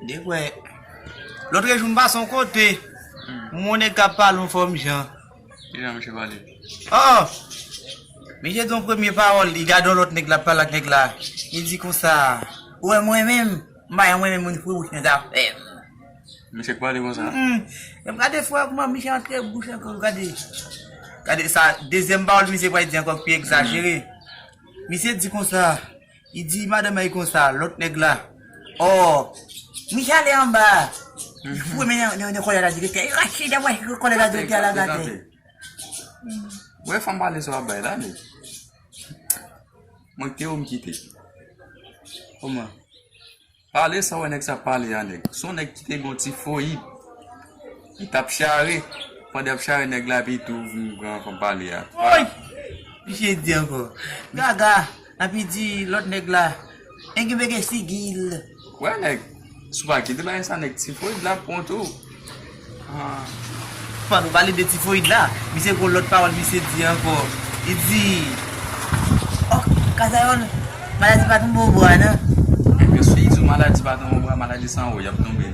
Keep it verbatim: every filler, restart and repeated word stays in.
Dekwè. Lòt jou m pase yon kote. M wè yon nèg k ap pale yon fòm jan. Kijan misye pale? Oh! Misye di yon premye pawòl, li gade yon lòt nèg la, pale ak nèg la. Li di konsa, ou wè mwen menm, m pa yon mwen menm moun fou bouch nan zafè m. Misye k pale konsa? Hmm. M gade frè kòman misye antre bouch ankò, gade. Gade sa, dezyèm pawòl misye pral di ankò ki pi egzajere. Misye di konsa, li di madanm li konsa, lòt nèg la. Oh, misye ale anba. Li foure men nan kòlèt la direktè. Li rache dèyè kòlèt la direktè la gate. Wè fanm pale sa w ap bay la, nèg. Mwen kite ou m kite. Kòman? Pale sa w wè nèg sa pale a, nèg. Se yon nèg ki te gen yon tifoyid. Li t ap chare. Pandan y ap chare nèg la, epi tou vin pran fanm pale a. Woy! Misye di ankò. Gaga, epi di lòt nèg la. Enki bege sigil. Wè nèg, si w pa kite bagay sa, nèg, tifoyid la pran tou. Ah. Pandan w pale de tifoyid la, misye gon lòt pawòl misye di ankò. Li di, oh, Kazayòl, maladi pa tonbe yon bwa, non? Ebyen, si w di maladi pa tonbe yon bwa, maladi sa anwo, y ap tonbe.